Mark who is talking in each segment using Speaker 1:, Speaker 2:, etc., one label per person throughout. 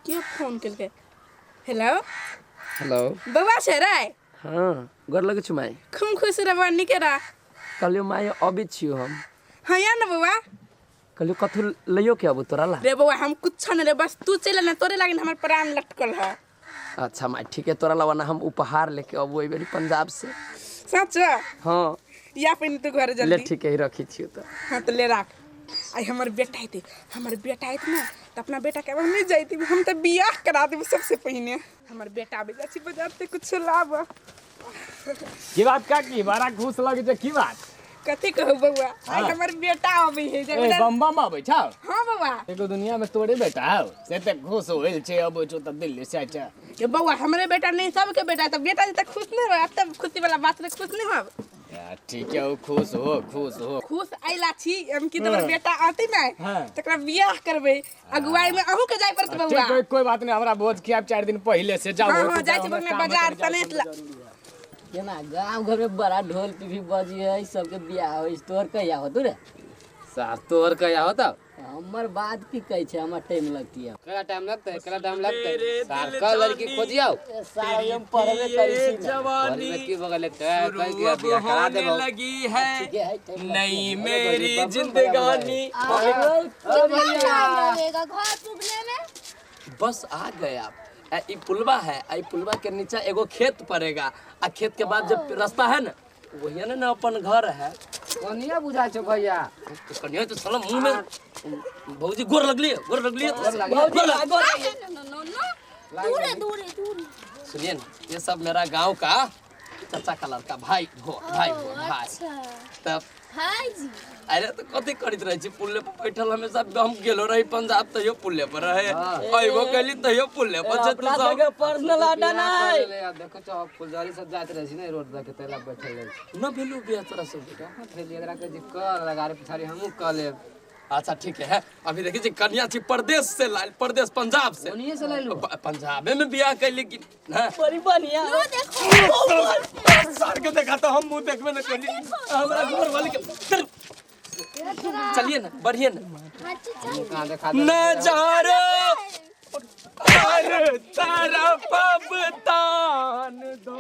Speaker 1: के फोन केलकै? Hello
Speaker 2: hello
Speaker 1: बौआ छै रे?
Speaker 2: हाँ, गोर लगै छु माई।
Speaker 1: खूब खुश रह बौआ, नीके रह।
Speaker 2: कहलियो माई अबै छियो हम।
Speaker 1: हाँ या ना बौआ।
Speaker 2: कहलियो कथू लइयो के अबू तोरा ला?
Speaker 1: रे बौआ हम कुछ न रे, बस तू चल ना, तोरे लागे हमर प्राण लटकल है।
Speaker 2: अच्छा माई ठीक है, तोरा ला ना हम उपहार लेके अबू एहि बेरी पंजाब से।
Speaker 1: सच?
Speaker 2: हाँ।
Speaker 1: या पहिने तू घर जल्दी।
Speaker 2: ले ठीक है, रखी छियो तो।
Speaker 1: हाँ तो ले राख। आई हमर बेटा आते, हमर बेटा आते ना तो अपना बेटा के हम नहीं जाती, हम तो बियाह करा देब सबसे पहिने। हमर बेटा आबे जाइ छी बाजार से कुछ लाब।
Speaker 3: की बात काकी, बड़ा खुश लगे छै, की बात?
Speaker 1: कथी कहू बौआ, आई हमर बेटा आबे है।
Speaker 3: ए बम बम आबै छौ?
Speaker 1: हाँ बौआ।
Speaker 3: एगो दुनिया में तोरे बेटा हौ से ते खुश होइल छै, अबै छौ त दिल्ली से छै।
Speaker 1: ये बौआ हमरे बेटा नहीं सबके बेटा, त बेटा त खुश नहीं हो, तब खुशी वाला बात रे खुश नहीं होब।
Speaker 3: ठीक है, खुश हो, खुश हो।
Speaker 1: खुश आइला छी हम कि तोर बेटा आते ना तकरा बियाह करबे, अगुवाई में अहू के जाय पड़त बौआ।
Speaker 3: ठीक, कोई बात नहीं, हमरा भोज खियाब 4 दिन पहिले से जाओ।
Speaker 1: हां हां जाय छी बगने बाजार तने
Speaker 4: केना गांव घर में बड़ा ढोल पीपी बजी है, सबके बियाह होई, तोर कहिया होतु रे?
Speaker 5: साहब तोर कहिया होता?
Speaker 4: हमर बात की कहै छै, हमर टाइम लगती है।
Speaker 5: केला टाइम लगतै, केला टाइम लगतै। सार कल लड़की खोजियाओ।
Speaker 4: सार हम पढ़बे करी छी
Speaker 5: जवानी में की बगल लगतै, कह के बियाह करा देबो।
Speaker 2: लगी है नई मेरी जिंदगानी।
Speaker 6: कितना टाइम लगेगा घर पुगने में?
Speaker 2: बस आ गए आप। ई पुलवा है, आई पुलवा के नीचा एगो खेत पड़ेगा, आ खेत के बाद जब रास्ता है ना वही ना अपन घर है।
Speaker 5: कनिया बुझा छो भैया?
Speaker 2: कनिया तो साला मुंह में भौजी गोर लगली, गोर लगली,
Speaker 6: भौजी नो नो दूर दूर दूर।
Speaker 2: सुनिए ना, ये सब मेरा गांव का चाचा का लड़का, भाई हो, भाई हो, भाई। तब
Speaker 6: भाई जी।
Speaker 2: अरे तो कथी करैत रहै छी पुले पर बैठल हमेशा? हम गेलो रही पंजाब तैयो पुले पर रहे, अइबो कैली तैयो पुले पर।
Speaker 4: अपना सबके पर्सनल अड्डा नै।
Speaker 5: देखो तो फुलझड़ी सब जात रहे छी ने रोड पर के तेला बैठल रहे छी।
Speaker 2: न भेलु बियाह तोरा सब?
Speaker 5: कहां भेल एकरा के जी कर लगारे पिछाड़ी हमहु क लेब।
Speaker 2: अच्छा ठीक है, अभी देखी छी कन्या छी परदेश से लाइल, परदेश पंजाब से।
Speaker 5: ओनिए से लाइलु?
Speaker 2: पंजाबे में बियाह कैली की
Speaker 4: बड़ी बढ़िया।
Speaker 6: लो देखो
Speaker 2: सर के देखा तो हम मुंह देखबे न कैली, हमरा घर वाले के। चलिए ना, बढ़िए ना। नजारे हर तरफ तान दो।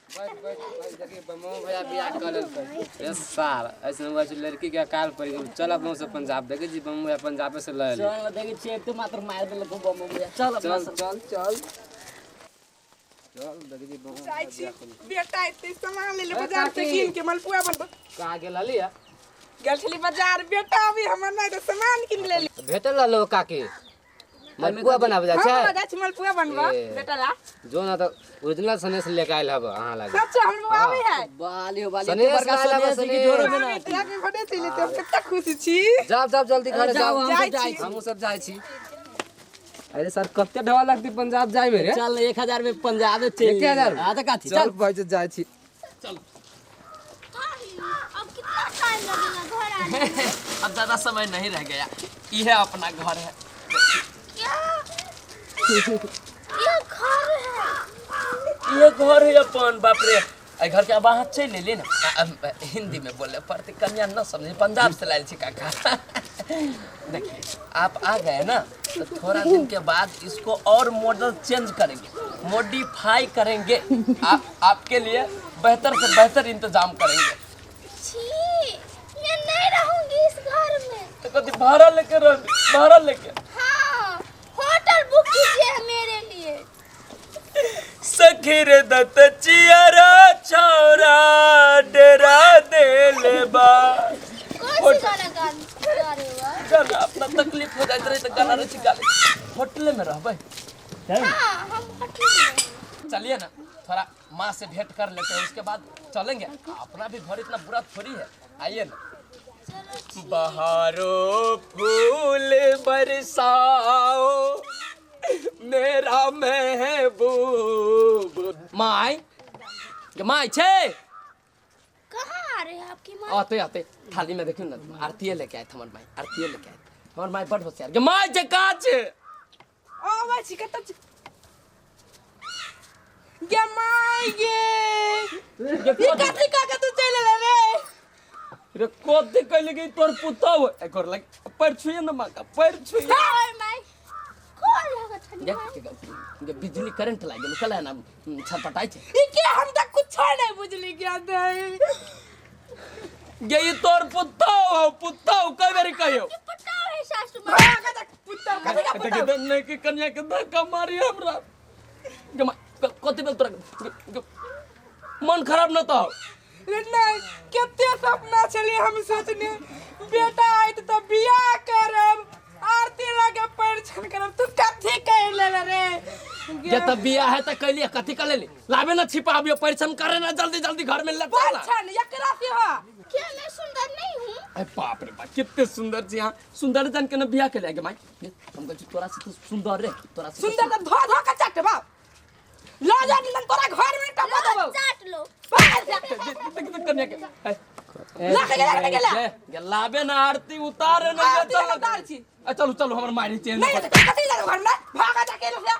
Speaker 5: बैठ बैठ भाई, देखिए बमो भैया बियाह कर लेलकै। ए सार ऐसे में लड़की के अकाल पड़ गेल। चल अपनो से पंजाब देखे जी बमो भैया पंजाबे से लए।
Speaker 4: चल देखे छी एक तो मात्र मार देलक बमो भैया। चल
Speaker 5: चल चल चल चल देखे जी बमो
Speaker 1: जाय छी बेटा एते सामान ले ले बाजार से कीन के मलपुआ बनब।
Speaker 5: कहां गेल हली?
Speaker 1: गेल छली बाजार बेटा, अभी हमर नहीं तो सामान कीन लेली।
Speaker 5: भेटल रहलो काकी मलपुआ बनाबे जाइ छै?
Speaker 1: हां जाइ छी मलपुआ बनबा बेटा ला।
Speaker 5: जो ना त ओरिजिनल सनेस लेके आइल हब अहाँ लागे।
Speaker 1: सच हम आवे है।
Speaker 4: बाली हो बाली
Speaker 5: सनेस
Speaker 4: बड़का सनेस की जोरो
Speaker 1: में ना के फटे चले त हम कितना खुशी छी।
Speaker 5: जाओ जाओ जल्दी घर जाओ, हमहु सब जाइ छी। अरे सर कते ढवा लगती पंजाब जाय में रे?
Speaker 4: चल 1000 में पंजाब चल।
Speaker 5: 1000?
Speaker 4: हां त काथी
Speaker 5: चल भाई जाइ छी।
Speaker 2: चल
Speaker 6: अब कितना टाइम लगेगा घर आने में?
Speaker 2: अब ज्यादा समय नहीं रह गया, ये अपना घर है।
Speaker 6: क्या ये घर है?
Speaker 2: ये घर है अपन। बाप रे, आई घर के अब अहाँ चल ले ना। हिंदी में बोले पड़ते कन्या न समझे, पंजाब से लायल छी काका। देखिए आप आ गए ना तो थोड़ा दिन के बाद इसको और मॉडल चेंज करेंगे, मॉडिफाई करेंगे, आपके लिए बेहतर से बेहतर इंतजाम करेंगे।
Speaker 6: छी, मैं नहीं रहूंगी इस घर में।
Speaker 2: तो कभी भाड़ा लेके रह, भाड़ा लेके।
Speaker 6: हाँ, होटल बुक कीजिए मेरे लिए।
Speaker 2: सखी रे दत्त चियरा छोरा डरा दे बा।
Speaker 6: कौन सी गाना गा रहे हो?
Speaker 2: गाना अपना तकलीफ हो जाइत रहे तो गाना रहे गाले। होटल में रहबै?
Speaker 6: हाँ, हम होटल में।
Speaker 2: चलिए ना थोड़ा माँ से भेंट कर लेते हैं, उसके बाद चलेंगे। अपना भी घर इतना बुरा थोड़ी है। आइए ना। बहारो फूल बरसाओ मेरा महबूब। माई माई छे
Speaker 6: कहाँ आ रहे हैं आपकी माँ?
Speaker 2: आते आते थाली में देखियो ना आरती लेके आए हमर माई, आरती लेके आए हमर माई। बड़ होशियार के माई जे का छे?
Speaker 1: ओ माई छी कत छी गे माई गे, ई कथी का के तू चल ले रे?
Speaker 2: रे कोथी कहली कि तोर पुतौ एकर लग पैर छुए न माँ का पैर छुए।
Speaker 6: ओए my कोन लागत हनी
Speaker 2: गे बिजली करंट लाग गेल कल ना छटपटाइ छै।
Speaker 1: ई के हम त कुछो नहीं बुझली क्या दे।
Speaker 2: गे ई तोर पुतौ हो पुतौ कई बेरी कहियो।
Speaker 6: पता है सासू माँ।
Speaker 1: हां का पुतौ कथी का पुतौ?
Speaker 2: देख नहीं कि कन्या के धक्का मारी हमरा। गे माँ कथी बेल तोरा मन खराब न त हो।
Speaker 1: रे नहीं केते सपना छली हम सोचने बेटा आइत त बियाह करब आरती लगे परिछन करब तू कथी कह ले रे।
Speaker 2: जे त बियाह है त कैली कथी कर लेली लाबे न छिपाबियो परिछन करे ना जल्दी जल्दी घर में ले चल ना।
Speaker 1: परिछन एकरा से हो।
Speaker 6: क्या मैं सुंदर नहीं हूँ?
Speaker 2: अरे बाप रे बाप कितने सुंदर जी। हां सुंदर जान के न बियाह के ले माई। हम कहै छी तोरा से तो सुंदर रे तोरा से
Speaker 1: सुंदर त धो धो के चट बाप लो जा निकल तोरा घर में टपा देबौ।
Speaker 6: चाट लो।
Speaker 2: देख देख कन्या के
Speaker 1: ला के ला
Speaker 2: गे लाबे ना आरती उतारे ना
Speaker 1: आरती
Speaker 2: चल
Speaker 1: उतार छी।
Speaker 2: चलू चलू हमर मारी चेंज
Speaker 1: नहीं त कथी जा घर में भागा जा के ले।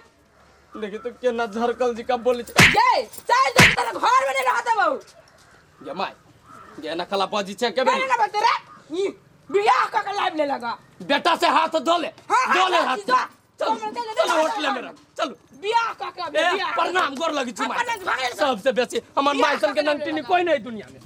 Speaker 2: देखी तो केना झरकल जी का बोली
Speaker 1: गे चल जा तोरा घर में नहीं रह देबौ।
Speaker 2: गे माई गे ना खला बाजी छै के बेरी
Speaker 1: ना बते रे ई बियाह क के लाइव ले लगा
Speaker 2: बेटा से हाथ धो ले धो ले हाथ। चल चल होटल में रह चल
Speaker 1: बियाह क के बियाह
Speaker 2: प्रणाम गोर लगी छी माई। सबसे बेसी हमर माई सन के नंटिनी कोई नहीं दुनिया में।